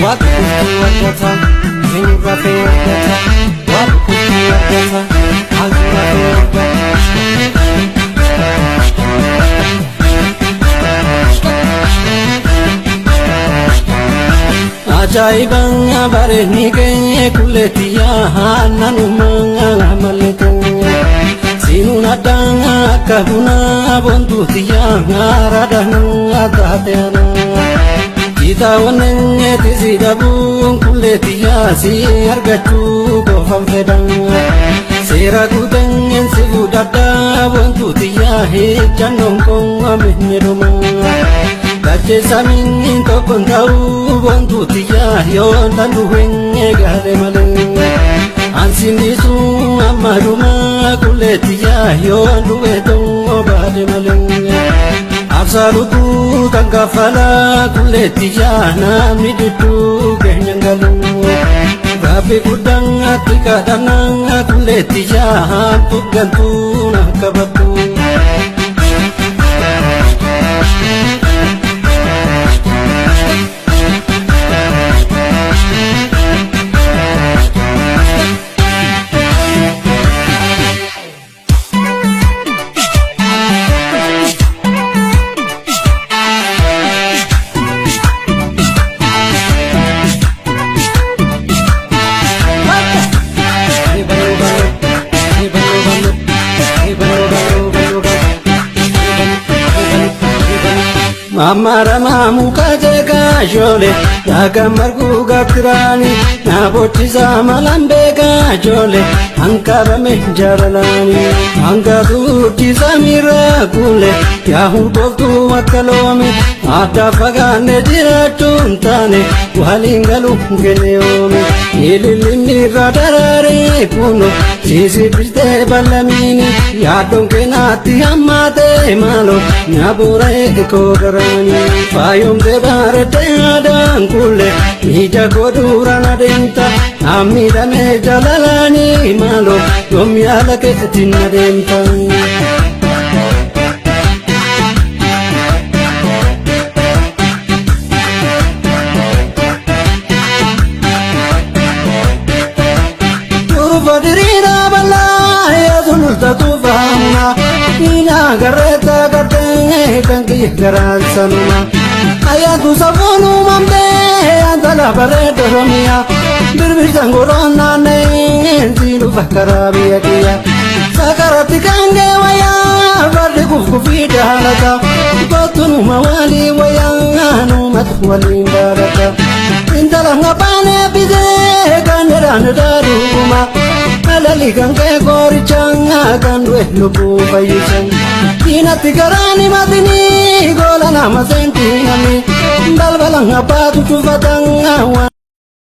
Waa dhukkubtuu argata, eenyu rafee argata. Waa dhukkubtuu argata, maaltu rafee argata. Ajaa'iba bareedni kee kulleetiyyaa naannuma malee Sinuun addaan akka bunaa bontuutiyyaa araadaan taateera. Kitaabonni si dhabuun kulleetiyyaa si argachuu qofan fedhan. Seera guuteen si fudhadhaa bontuutiyyaa ejjannoon koo miidhuma. Dachee samiin tokkoon ta'uu bontuutiyyaa yoo dandhuun galee malee. Ansinnisu amma dhuma kulleetiyyaa yoo du'e ta'uu baate malee. Absaalutu kan kaffalaa kulleetiyyaa namni gidduu keenyan galu. Rabbi guddaan ati kadhannaa kulleetiyyaa hamtu galtuu na qabattu. Mamaarama muka jeeqaa ijoollee dhaagaan marguu gaattiraani na bochisaa malaan beekaa ijoollee hanqabame jaalalaani hanga tuuchisa miira kuulee yaa'uu dhooftuu akka loome adda fagaanne jiraachuun taane waliin galu kenneyoome ilillimmiirra daraaree kuno siisibbistee ballamiini yaaddoon keenaatti hammaatee maaloo na boora'ee koo garaani faayomtee bareeddee aadaan kuulee ija koo duraan adeemta nammiidhamee jaalalaani maaloo yoom yaala keetiin adeemta. Turfa diriiraa bal'aa yaa sululta tuufaamna Ina garreetta gartee kan kiyya garaan sanuma Ayyaantu safuun uumamtee antala bareedda Oromiyaa Birbirsan goroon naannee si dhufa karaa biyya kiyya Sakaratti kan gee wayyaa fardi kufkufii jaalata Kottunuma walii wayyaa numatu waliin jaalata Intala ngabaanee bitee kan jedhaan daadhuuma Alali kan kee qorichaa kan du'e lubbuu fayyisan Diinatti garaan himatini goola nama seentii namni balbala abbaatu cufatan.